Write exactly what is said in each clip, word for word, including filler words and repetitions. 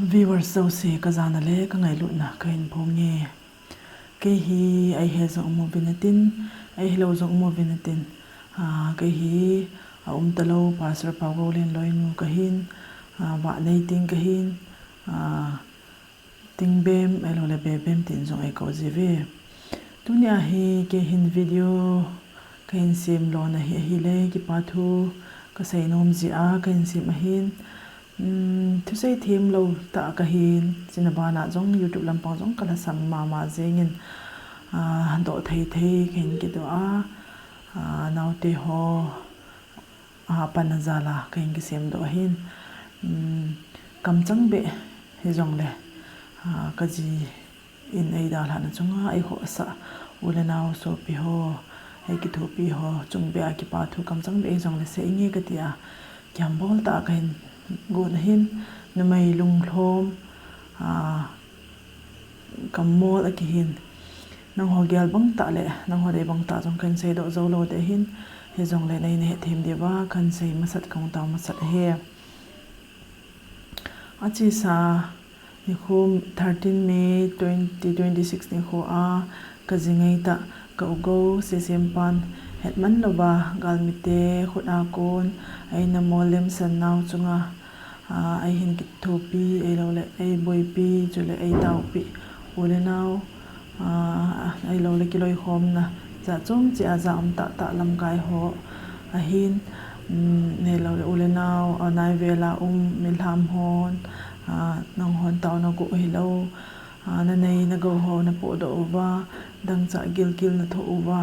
Viewers jouse ka jana le ka ngailutna ka hin phong e. Kei hi eihe jong um uvin atin, eihilou jong um uvin atin. Ah, kei hi a um talou Pastor Paugoulen loinu ka hin, ah, Vahneiting ka hin, ah, Tingbem, ahilou le Bebem tin jong eikou jiuve. Tunia hi kei hin video ka hin sem lona hi ahile, kipa thu ka sei nom jeh a ka hin sem ahin, um, thusei themlou tah ka hin, chuna bana jong YouTube lampang jong ka lhasam mama jengin, ah, doh thei thei ka hin kidoh a, ah, naote ho, ah, pan a jal a ka hin kisem doh ahin, um, kamchang beh hijongle, ah, ka ji in eidalhahna chunga eikhohsah u le nao sopi ho, eikithopi ho chung beh a kipa thu kamchang beh hijongle sei inge ka tia, kihambol tah a ka hin gon ahin, numei lunglhom, ah, kammol a kihin, nangho gel bang tah le nangho dei bang tah jong ka hin seidoh jou lou ding ahin, hijongle nei na hethem diuva ka hin sei masat, ka hung tao masat ahi. Achesa nikho thirteen May twenty twenty-six nikho a ka ji ngaitah ka u Gou Sesempan hetman louva galmite khut a kon eina mol lemsan nau chunga, ah, eihin kithopi, ahilou le eiboipi, chule eitaopi u le nao, ah, ahilou le kiloikhomna jat chom cheh a ja um tah tah lamkai ho ahin, um, ahilou le u le nao, ah, naivel a um milham hon, ah, nanghon taona go hilou, ah, nanei nagou ho napohdoh uva, dangchah gilkel nathoh uva,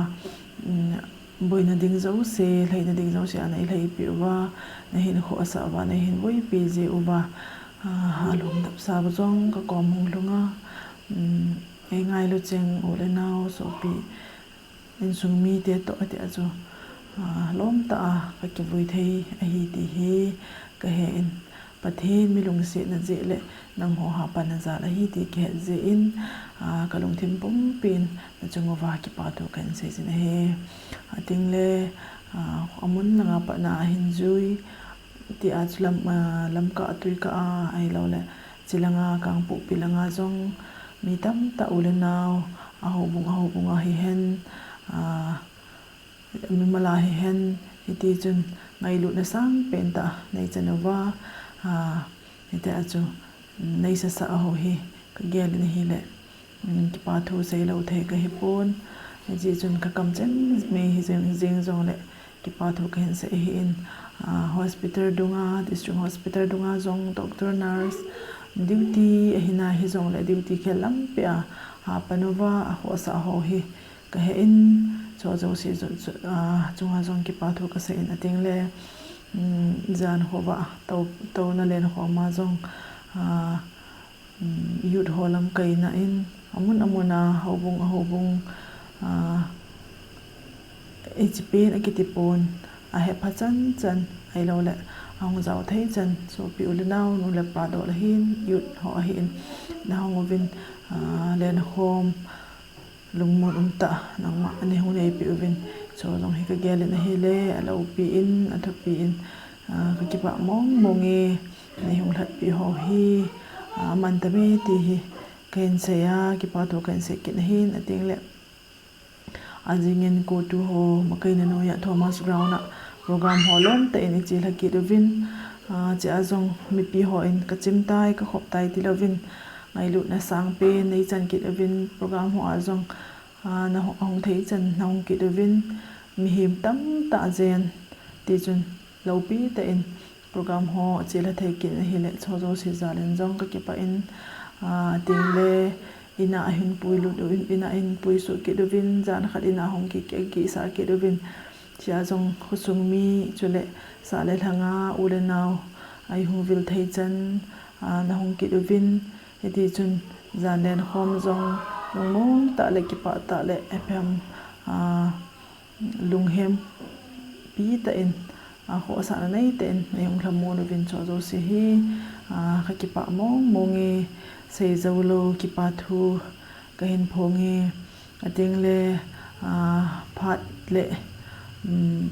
um, boina ding jouse, lheina ding jouse a neilheipi uva, neihin khohsah uva, neihin boipi ji uva, ah, alung dapsa bu jong ka kom hung lhunga, um, eingailu cheng u le nao sopi, insung mite toh ati a chu, ah, lom tah a ka kivui thei ahi ti hi ka he in, Pathen mi lungsetna jeh le nangho hapan a jal ahi ti ka het jeh in, ah, ka lungthim pumpin nachung uva kipa thu ka hin sei jin ahi. Ating le, ah, amun langa patna ahin jui, tia chu lam, ah, lamkah tuikah a ahilou le chilanga Kangpokpi langa jong mi tamtah u le nao, ahoubung, ahoubung a hihen, ah, mimal a hihen, hiti chun ngailutna sangpen tah neichan uva, ah, hitia chu neisasa ho hi ka gel in ahile, um, kipa thu seilou thei ka hipon. Hijeh chun ka kam cheng mei hi jeng, jeng jongle kipa thu ka hin sei ahin, ah, hospital dunga, district hospital dunga jong doctor, nurse, duty ahina hijongle duty khel lampi a, ah, pan uva akhohsah ho hi ka he in, chu jouse chu, chu, ah, chunga jong kipa thu ka sei in ating le, um, jan khovah tou, touna lenkhom a jong, ah, um, youth ho lamkaina in, amun amun a, houbung ahoubung, ah, hiche pen akiti pon, ahepha chan chan, ahilou le ahung jao thei chan, sopi u le nao, nu le pa doh le hin, youth ho ahin, nahung uvin, ah, lenkhom, lungmon um tah, nangma neihung neipi uvin, chu jong hi ka gel in ahile, aloupi in, athupi in, ah, ka kipah mong mong e, neihung lhatpi ho hi, ah, aman tame ti hi ka hin sei a, kipa thu ka hin sei kit ahin, ating le ajing in CoTU ho makaina noiya Thomas Ground a program ho lom tah in i chelha kit uvin, ah, chea jong mipi hon ka chim tai, ka khop tai tilouvin, ngailutna sangpen neichan kit uvin, program ho a jong, ah, na hung, ahung thei chan nahung kit uvin, mihem tamtah jen, tichun loupi tah in program ho chelha thei kit ahile, chu jouse jal in jong ka kipah in, ah, ating le ina ahin puilut u, ina ahin puisuh kit uvin, jan khat ina hung ki, ki, kisah kit uvin, chea jong khosung mi chule sah le lhanga u le nao eihung vil thei chan, ah, nahung kit uvin, hitichun jan lenkhom jong lungmong tah le kipah tah le ephem, ah, lunghempi tah in, ah, khohsahna nei tah in neihung lhamon uvin, chu jouse hi, ah, ka kipah mong mong e, sei jou lou kipa thu ka hin phong e, ating le, ah, phat le, um,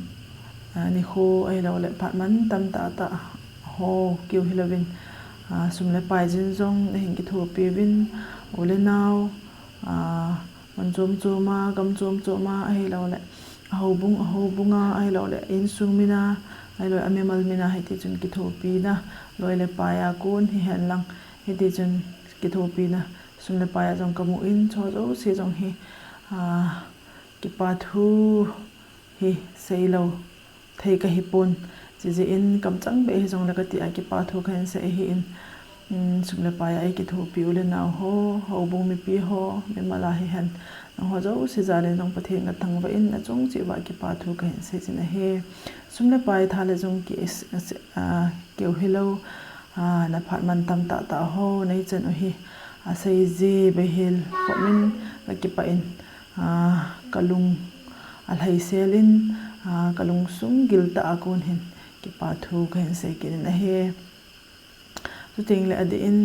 ah, nikho ahilou le phat mantam tah tah ho keu hilouvin, Sum le pai jin jong nahin kithopi uvin, u le nau, mun chom chom a, gam chom chom a, ahilou le ahoubung, ahoubung a, ahilou le insung min a, ahilou le amimal min a, hiti chun kithopina, loi le pai a kon hihen lang, hiti chun kithopina sum le pai a jong kamu in, chu jouse jong hi kipa thu hi seilou thei kahi pon. Chijeh in kamchang beh hijong le kati a kipa thu kahin sei ahin, sum le pai a eikithopi u le nau ho, houbung mipi ho, mimal a hihen, nangho jouse jal in jong Pathen kathangvah in, achung cheh uva kipa thu kahin sei jin ahi. Sum le pai tha le jung keu hilou, naphat mantam tahtah ho neichan u hi, aseije beihel khop in kakipah in, kalung alhaisel in, kalungsung gil tah a kon hin kipa thu kahin sei kit in ahi. Chuteng le adeh in,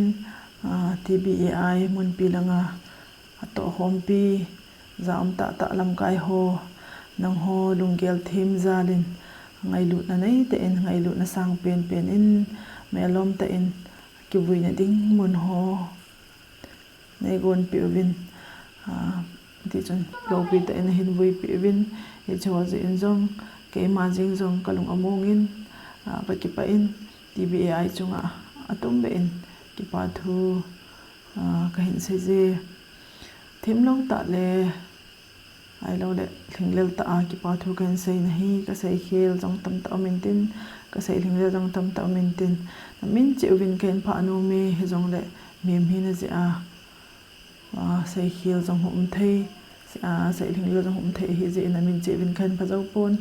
TBAI munpi langa atohkhompi, ja um tahtah lamkai ho, nangho lunggel them jal in, ngailutna neitah in, ngailutna sang penpen in, melom tah in kivuina ding mun ho neigonpeh uvin, tichun loupi tah in nahin vuipeh uvin, hiche ho jeh in jong keima jeng jong kalung among in, kakipah in, TBAI chunga atumbeh in kipa thu kahin seije. Themlou tah le ahilou le lhinglel tah a kipa thu kahin seina hi kaseikhel jong tamtah um intin, kasei lhinglel jong tamtah um intin, namin cheh uvin kahin phah nom e, hijongle mihem hina jeh a seikhel jong hung um thei, sei lhinglel jong hung um thei ahijeh in namin cheh uvin kahin phah jou pon.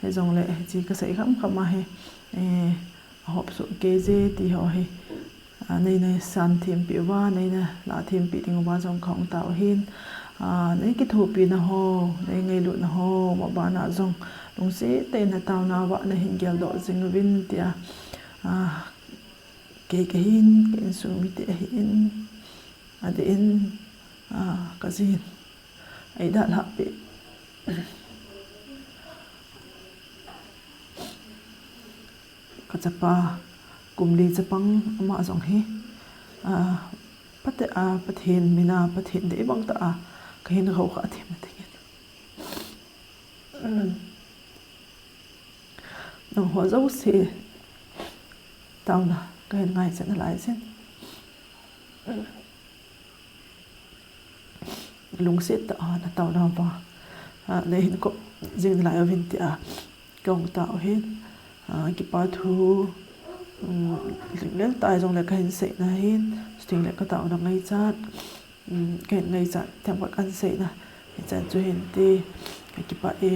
Hijongle hiche kasei khamkham a hi ahop soh keije ti ho hi neina san thempeh uva, neina lah thempeh ding uva jong kahung tao ahin, neikithopina ho, neingailutna ho mabana jong lungset tah in nataona uva nahin geldoh jing uvin tia, kei kahin, ka insung mite ahin, adeh in kajin eidalhah peh kachapa, kum li chapang ama jong hi, phatah a Pathen min a, Pathen deibang tah a kahin khoukhah them na dingin, nangho jouse taona kahin ngaichat nalai jin, lungset tah a nataona uva neihin kop jing nalai uvin tia kahung tao ahin, kipa thu lhinglel tah a jongle kahin seina ahin, chuteng le kataona ngaichat, kahin ngaichat themkhat kahin seina hichan chu hin ti, kakipah e.